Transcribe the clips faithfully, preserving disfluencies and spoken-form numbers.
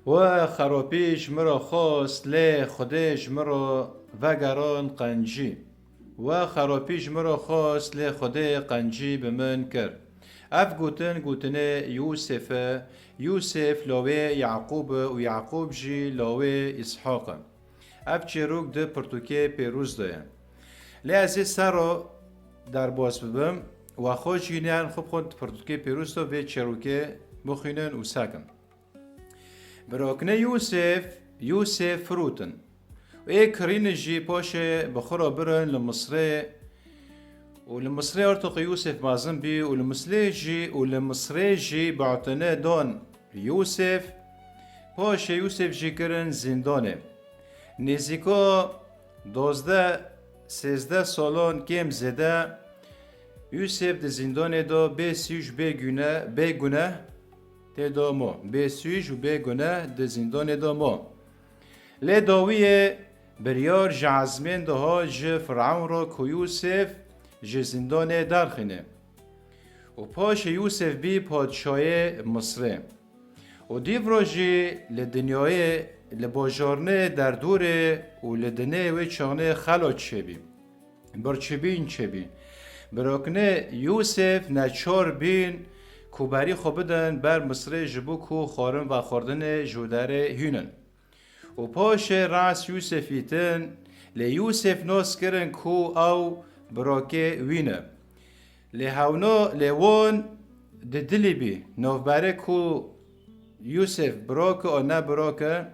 We xerapî ji min re xwest, lê Xwedê ji min re vegeran qencî. We xerapî ji min re xwest, lê Xwedê qencî bi min kir. Ev gotin gotinê Yûsef e, Yûsef lawê Yaqûb e û Yaqûb jî lawê Îshaq e. Ev çîrok di pirtûkê pêrûz de ye. Lê ez ê ser re derbas bibim, we xwe jî niyan xwe bixwin di pirtûkê pêrûz de vê çîrokê bixwînin û sekin. Biroknê Yûsef, Yûsef firotin. Ê kirînin jî paşê bi xwe re birin li Misrê û li Misrê artoqê Yûsef mezin bî û li Misrê jî û li Misrê jî batine dan Yûsef, paşê Yûsef jî kirin zîndanê. Nêzîka dozdeh, sêzdeh salan kêm zêde Yûsef di zîndanê de bê sûc bê gune, bê guneh tê de mo. Bê sûc û bê guneh di zîndanê de mo. Lê dawiyê biryar ji ezmên dihat ji Firewn re ku Yûsef ji zîndanê derxîne. Û paşê Yûsef bî padşayê Misrê. Û dîvro jî li dinyayê, li bajarnê derdorê û li dinê wê çaxnê xelo çêbî. Birçîbîn çêbî. Biroknê Yûsef neçar bîn ku berî xwe bidin ber Misrê ji bo ku xwarin vexwardinê ji derê hînin. Û paşê rast Yûsef îtin, lê Yûsef nas kirin ku ew birokê wî ne. Lê hewno lê wan di dilî bî, navberê ku Yûsef birok e û ne birok e,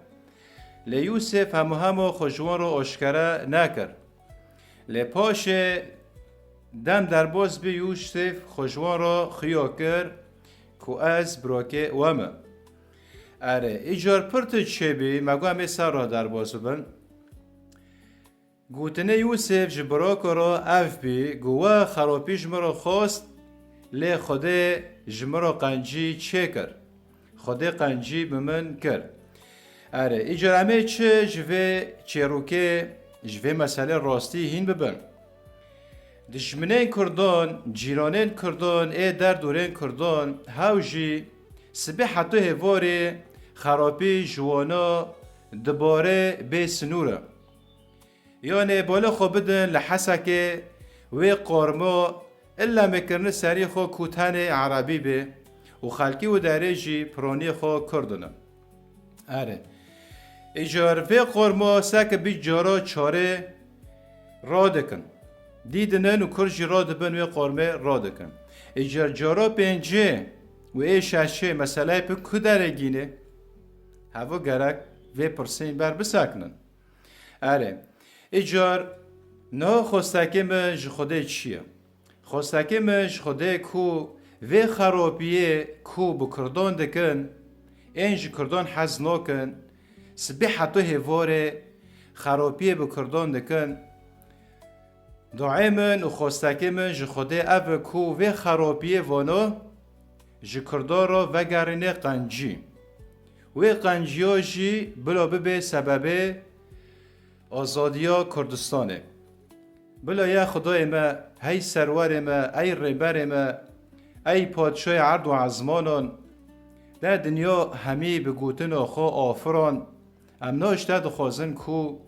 lê Yûsef hemû hema xwe ji wan re aşkere nekir. Lê paşê dem derbas bî Yûsef xwe ji wan re xuya kir ku ez birokê we me. Erê, îcar pir tu çêbî, me got em ê ser re derbas bibin. Gotinê Yûsef ji biroko re ev bî, got, we xerapî ji min re xwest, lê Xwedê ji min re qencî çêkir. Xwedê qencî bi min kir. Erê, îcar em ê çi ji vê çêrokê, ji vê meselê rastî hîn bibin? Dijminên Kurdan, cîranên Kurdan, ê derdorên Kurdan, hew jî sibê heto hêvorê xerapî ji wana dibare bê sinûr e. Yanê bala xwe bidin li Hesekê wê qormo illa me kirine serî xwe ku tenê erebî bê û xelkî û derê jî piranî xwe Kurd in. Erê. Îcar vê qormo seke bî cara çarê radikin. Dîdinin û Kurd jî radibin wê qormê radikin. Îcar cara pêncê û ê şeşê meseleyê pê ku derê gînê? Hevo gerek vê pirsên ber bisekinin. Erê, îcar niha xwestekê min ji Xwedê çi ye? Xwestekê min ji Xwedê ku vê xeropiyê ku bi Kurdan dikin, ên ji Kurdan hez nakin, sibê heto hêvorê xeropiyê bi Kurdan dikin, duayê min û xwestekê min ji Xwedê ev e ku vê xeropiyê vano ji Kurdan re vegerîne qencî. Wê qenciya jî bila bibe sebebê azadiya Kurdistanê. Bila ya Xwedayê me, hey serwerê me, ey rêberê me, ey padşayê erd û ezmanan, te dinya hemî bi gotina xwe afiran, em niha ji te dixwazin ku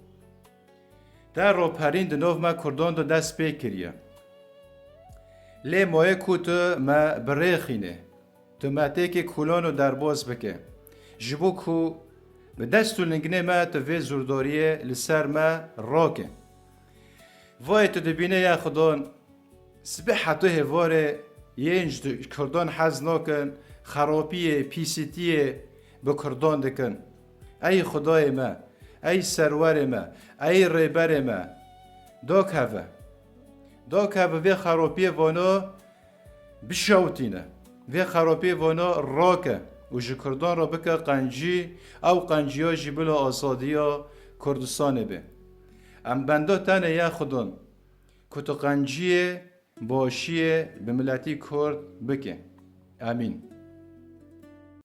te raperîn di nav me Kurdan de dest pê kiriye. Lê maye ku tu me birêxîne. Tu me têkê kolan û derbas bike, ji bo ku bi dest û linginê me tu vê zordariyê li ser me rake. Vayê tu dibîne ya Xudan, sibê heto hêvarê yên ji Kurdan hez nakin, xerapiyê, pîsîtiyê bi Kurdan dikin. Ey Xudayê me, ey serwerê me, ey rêberê me, dakeve. Dakeve vê xerapiyê vano bişewtîne. Vê xerapiyê vano rake û ji Kurdan re bike qencî, ew qenciya jî bila azadiya Kurdistanê be. Em benda te ne ya Xudan, ku tu qenciyê, başiyê bi miletî Kurd bike. Amîn.